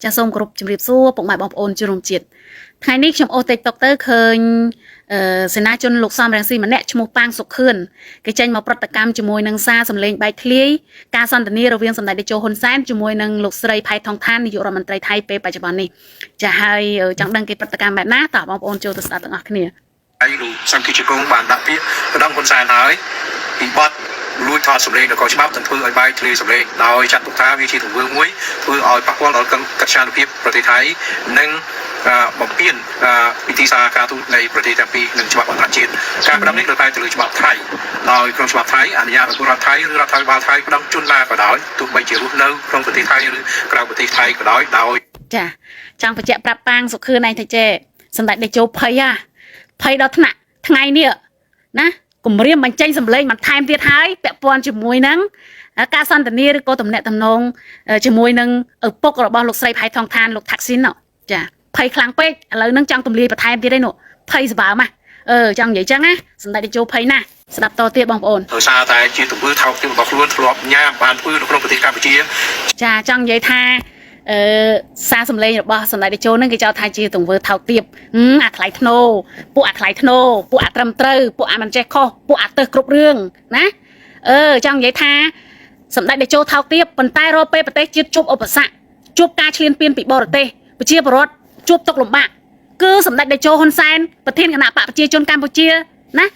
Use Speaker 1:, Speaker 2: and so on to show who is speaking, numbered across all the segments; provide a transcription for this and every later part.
Speaker 1: ចាសសូមគោរពជម្រាបសួរពុកម៉ែបងប្អូនជនរួមជាតិថ្ងៃនេះខ្ញុំអូស TikTok ទៅឃើញអឺសេនាជនលោកសំរងស៊ីម្នាក់ឈ្មោះប៉ាងសុខឿនគេចេញមកប្រតិកម្មជាមួយនឹងសារសម្លេងបែកធ្លាយការសន្ទនារវាងសម្ដេចតេជោហ៊ុនសែនជាមួយនឹងលោកស្រីផៃថងឋាននាយករដ្ឋមន្ត្រីថៃពេលបច្ចុប្បន្ននេះចាហើយចង់ដឹងគេប្រតិកម្មបែបណាតោះបងប្អូនចូលទៅស្ដាប់ទាំងអស់គ្នា
Speaker 2: ហើយលោកសំគិជគងបានដាក់ពាក្យប្តឹងហ៊ុនសែនហើយពីបទលួចថតសម្លេងដល់កច្បាប់និងធ្វើឲ្យបែកធ្លាយសម្លេងដោយចាត់ទុកថាវាជាទង្វើមួយធ្វើឲ្យប៉ះពាល់ដល់កិត្យានុភាពប្រទេសថៃនិងបំពានវិធីសាស្ត្រការទូតនៃប្រទេសទាំងពីរនិងច្បាប់អន្តរជាតិការប្តឹងនេះដោយផ្អែកទៅលើច្បាប់ថៃដោយក្នុងច្បាប់ថៃអនុញ្ញាតឲ្យពលរដ្ឋថៃឬរដ្ឋាភិបាលថៃប្តឹងជនណាក៏ដោយទោះបីជារស់នៅក្នុងប្រទេសថៃឬក្រៅប្រទេសថៃក៏ដោយដោយ
Speaker 1: ចាចង់បញ្ជាក់ប្រាប់ប៉ាងសុខឿនឯងថាចេសម្ដេចតេជោភ័យហ่ะភ័យដល់ថ្នាក់ថ្ងៃនេះណាគម្រាមបញ្ចេញសម្លេងបន្ថែមទៀតហើយពាក់ព័ន្ធជាមួយនឹងការសន្ទនាឬក៏តំណាក់តំណងជាមួយនឹងឪពុករបស់លោកស្រីផៃថងឋានលោកថាក់ស៊ីនណចាភ័យខ្លាំងពេកឥឡូវហ្នឹងចង់ទម្លាយបន្ថែមទៀតឯនោះភ័យសម្បើមហ่ะអឺចង់និយាយចឹងណាសម្ដេចតេជោភ័យណាស់ស្ដាប់តទៀតបងប្អូន
Speaker 2: ដោយសារតែជាទង្វើថោកទាបរបស់ខ្លួនធ្លាប់ញ៉ាមបានធ្វើនៅក្នុងប្រទេសកម្ពុជា
Speaker 1: ចាចង់និយាយថាអឺសារសម្លេងរបស់សម្ដេចតេជោហ្នឹងគេចោទថាជាទង្វើថោកទាបហឹមអាថ្លៃធ្នូពួកអាថ្លៃធ្នូពួកអាត្រឹមត្រូវពួកអាមិនចេះខុសពួកអាទើសគ្រប់រឿងណាអឺចង់និយាយថាសម្ដេចតេជោថោកទាបប៉ុន្តែរាល់ពេលប្រទេសជាតិជួបឧបសគ្គជួបការឈ្លានពានពីបរទេសប្រជាពលរដ្ឋជួបទុក្ខលំបាកគឺសម្ដេចតេជោហ៊ុនសែនប្រធានគណៈបកប្រជាជនកម្ពុជាណា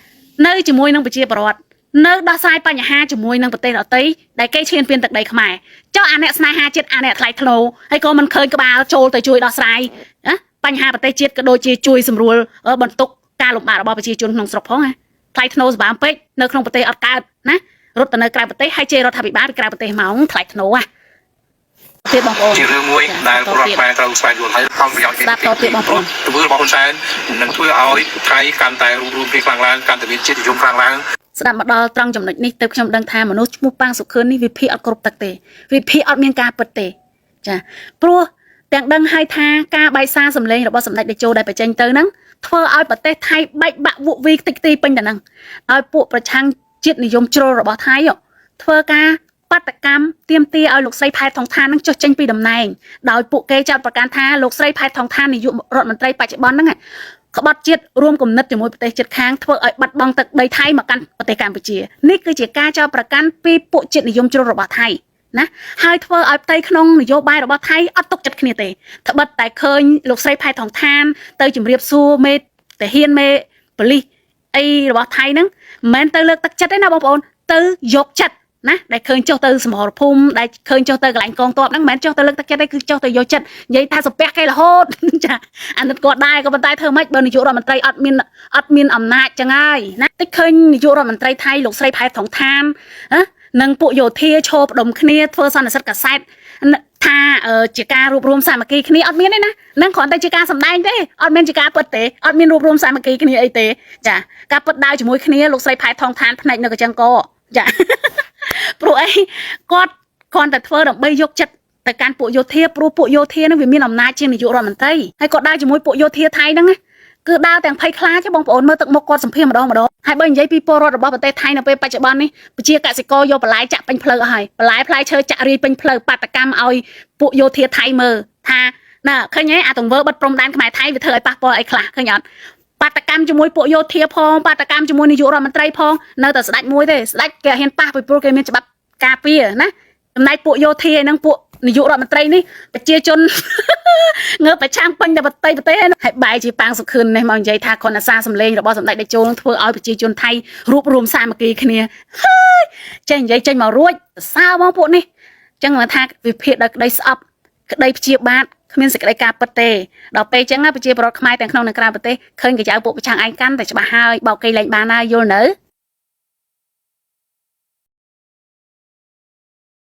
Speaker 1: នៅជាមួយនឹងប្រជាពលរដ្ឋនៅដោះស្រាយបញ្ហាជាមួយនឹងប្រទេសដទៃដែលគេឈ្លានពានទឹកដីខ្មែរចុះអាអ្នកស្នេហាជាតិអាអ្នកថ្លៃថ្នូរហើយក៏មិនឃើញក្បាលចូលទៅជួយដោះស្រាយណាបញ្ហាប្រទេសជាតិក៏ដូចជាជួយសម្រួលបន្ទុកការលំបាករបស់ប្រជាជនក្នុងស្រុកផងណាថ្លៃថ្នូរសម្បើមពេកនៅក្នុងប្រទេសអត់កើតណារត់ទៅនៅក្រៅប្រទេសហើយជេររដ្ឋាភិបាលពីក្រៅប្រទេសមកថ្លៃថ្នូរហ่ะទៀតបងប្អូន
Speaker 2: ជារឿងមួយដែលពលរដ្ឋខ្មែរត្រូវស្វែងយល់ហើយផលប្រយោជន៍
Speaker 1: ស្ដាប់តទៀតបងប្អូន
Speaker 2: ទង្វើរបស់ហ៊ុនសែននឹងធ្វើឲ្យថៃកាន់តែរួមរួមគ្នាខ្លាំងឡើងកាន់តែមានជាតិនិយមខ្លាំងឡើង
Speaker 1: ស្ដាប់មកដល់ត្រង់ចំណុចនេះទៅខ្ញុំដឹងថាមនុស្សឈ្មោះប៉ាងសុខឿននេះវិភាគអត់គ្រប់ទឹកទេវិភាគអត់មានការពិតទេចាព្រោះទាំងដឹងហើយថាការបែកសារសម្លេងរបស់សម្ដេចតេជោដែលបញ្ចេញទៅហ្នឹងធ្វើឲ្យប្រទេសថៃបែកបាក់វក់វីខ្ទេចខ្ទីពេញទៅហ្នឹងឲ្យពួកប្រឆាំងជាតិនិយមជ្រុលរបស់ថៃហ៎ធ្វើការបដកម្មទាមទារឲ្យលោកស្រីផែថងឋានហ្នឹងចុះចេញពីតំណែងដោយពួកគេចោទប្រកាន់ថាលោកស្រីផែថងឋាននាយករដ្ឋមន្ត្រីបច្ចុប្បន្នហ្នឹង ក្បត់ជាតិរួមគំនិតជាមួយប្រទេសជិតខាងធ្វើឲ្យបាត់បង់ទឹកដីថៃមកកាន់ប្រទេសកម្ពុជានេះគឺជាការចោទប្រកាន់ពីពួកជាតិនិយមជ្រុលរបស់ថៃណាហើយធ្វើឲ្យផ្ទៃក្នុងនយោបាយរបស់ថៃអត់ទុកចិត្តគ្នាទេត្បិតតែឃើញលោកស្រីផៃថងឋានទៅជម្រាបសួរមេតាហ៊ានមេប៉ូលីសអីរបស់ថៃហ្នឹងមិនមែនទៅលើកទឹកចិត្តទេណាបងប្អូនទៅយកចិត្តណាដែលឃើញចុះទៅសមរភូមិដែលឃើញចុះទៅកន្លែងកងទ័ពហ្នឹងមិនមែនចុះទៅលើកទឹកចិត្តទេគឺចុះទៅយកចិត្តនិយាយថាសំពះគេរហូត ចាអាណិតគាត់ដែរក៏ប៉ុន្តែធ្វើម៉េចបើនាយករដ្ឋមន្ត្រីអត់មានអត់មានអំណាចចឹងហើយណាតិចឃើញនាយករដ្ឋមន្ត្រីថៃលោកស្រីផែថងឋានណានិងពួកយោធាឈរផ្ដុំគ្នាធ្វើសន្និសីទកាសែតថាជាការរួបរวมសាមគ្គីគ្នាអត់មានទេណានឹងគ្រាន់តែជាការសម្ដែងទេអត់មានជាការពិតទេអត់មានរួបរวมសាមគ្គីគ្នាអីទេចាការពិតដើរជាមួយគ្នាលោកស្រីផែថងឋានភ្នែកនៅកញ្ចឹងកចា ព្រោះអីគាត់គ្រាន់តែធ្វើដើម្បីយកចិត្តទៅកាន់ពួកយោធាព្រោះពួកយោធាហ្នឹងវាមានអំណាចជាងនាយករដ្ឋមន្ត្រីហើយគាត់ដើរជាមួយពួកយោធាថៃហ្នឹងណាគឺដើរទាំងភ័យខ្លាចទេបងប្អូនមើលទឹកមុខគាត់សម្ភារម្ដងម្ដងហើយបើនិយាយពីពលរដ្ឋរបស់ប្រទេសថៃនៅពេលបច្ចុប្បន្ននេះប្រជាកសិករយកបន្លែចាក់ពេញផ្លូវអស់ហើយបន្លែផ្លែឈើចាក់រាយពេញផ្លូវបាតកម្មឲ្យពួកយោធាថៃមើលថាណាឃើញទេអាទង្វើបិទព្រំដែនខ្មែរថៃវាធ្វើឲ្យប៉ះពាល់អីខ្លះឃើញអត់បាតកម្មជាមួយពួកយោធាផងបាតកម្មជាមួយនាយករដ្ឋមន្ត្រីផងនៅតែស្ដាច់មួយទេស្ដាច់គេអត់ហ៊ានប៉ះពីព្រោះគេមានច្បាប់ការពារណាចំណែកពួកយោធាឯហ្នឹងពួកនាយករដ្ឋមន្ត្រីនេះប្រជាជន ងើបប្រឆាំងពេញតែប្រទេសប្រទេសហ្នឹងហើយបែរជាប៉ាងសុខឿននេះមកនិយាយថាគ្រាន់តែសារសម្លេងរបស់សម្ដេចតេជោនឹងធ្វើឲ្យប្រជាជនថៃរួបរวมសាមគ្គីគ្នាហើយចេះនិយាយចេញមករួចសើមកពួកនេះអញ្ចឹងមកថាវិភាគដោយក្តីស្អប់ក្តីព្យាបាទគ្មានសេចក្តីការពិតទេដល់ពេលអញ្ចឹងណាប្រជាពលរដ្ឋខ្មែរទាំងក្នុងនិងក្រៅប្រទេសឃើញកញ្ចៅពួកប្រឆាំងឯងកាន់តែច្បាស់ហើយបោកគេលែងបានហើយយល់នៅ